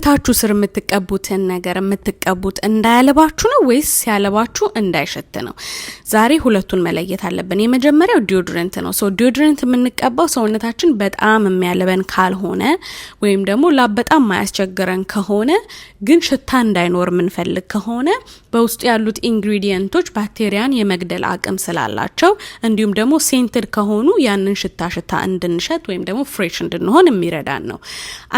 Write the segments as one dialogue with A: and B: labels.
A: ብብታችሁ ስር የምትቀቡትን ነገር የምትቀቡት እንዳያለባችሁ ነው ወይስ ሲያለባችሁ እንዳይሸት ነው? ዛሬ ሁለቱን መለየት አለብን። የመጀመሪያው deodorant ነው። So deodorant የምንቀባው ሰውነታችን በጣም የሚያልበን ካልሆነ ወይም ደግሞ ላብ በጣም ማያስቸግረን ከሆነ፣ ግን ሽታ እንዳይኖር የምንፈልግ ከሆነ፣ በውስጡ ያሉት ingredient ኦች ባክቴሪያን የመግደል አቅም ስላላቸው፣ እንዲሁም ደግሞ scented ከሆኑ ያንን ሽታ ሽታ እንድንሸት ወይም ደግሞ fresh እንድንሆን የሚረዳን ነው።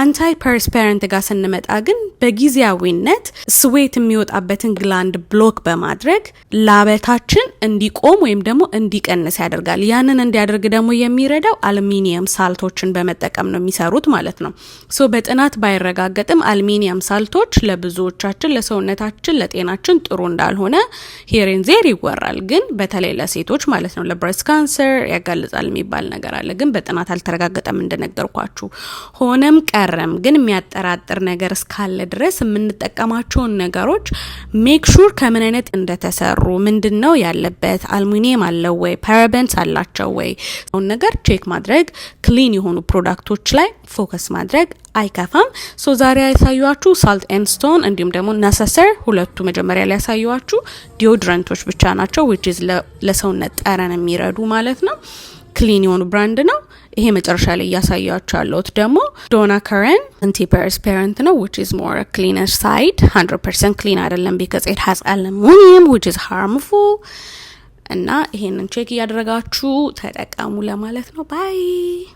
A: Antiperspirant ጋር ስንመጣ ግን በጊዜያዊነት sweat የሚወጣበትን gland block በማድረግ ላበታችን እንዲቆም ወይም ደግሞ እንዲቀንስ ያደርጋል። ያንን እንዲያደርግ ደግሞ የሚረዳው aluminium salt ኦችን በመጠቀም ነው የሚሰሩት ማለት ነው። So በጥናት ባይረጋገጥም aluminium salt ኦች ለብዙዎቻችን፣ ለሰውነታችን፣ ለጤናችን ጥሩ እንዳልሆነ here and there ይወራል። ግን በተለይ ለሴቶች ማለት ነው ለ breast cancer ያጋልጻል የሚባል ነገር አለ። ግን በጥናት አልተረጋገጠም እንደነገርኳችሁ። ሆነም ቀረም ግን የሚያጠራጥር ነገር እስካለ ድረስ የምንጠቀማቸውን ነገሮች make sure ከምን አይነት እንደተሰሩ፣ ምንድን ነው ያለበት፣ አልሙኒየም አለው ወይ፣ parabens አላቸው ወይ ነገር check ማድረግ፣ clean የሆኑ product ኦች ላይ focus ማድረግ አይከፋም። So ዛሬ ያሳየኋችሁ Salt and Stone እንዲሁም ደግሞ Necessaire፣ ሁለቱ መጀመሪያ ላይ ያሳየኋችሁ deodorant ኦች ብቻ ናቸው፣ which is ለሰውነት ጠረን የሚረዱ ማለት ነው። Clean የሆኑ brand ነው። ይሄ መጨረሻ ላይ እያሳያችሁ ያለሁት ደግሞ Donna Karan antiperspirant ነው፣ which is more cleaner side። 100% clean አይደለም because it has aluminum, which is harmful። እና ይሄንን check እያደረጋችሁ ተጠቀሙ ለማለት ነው። Bye.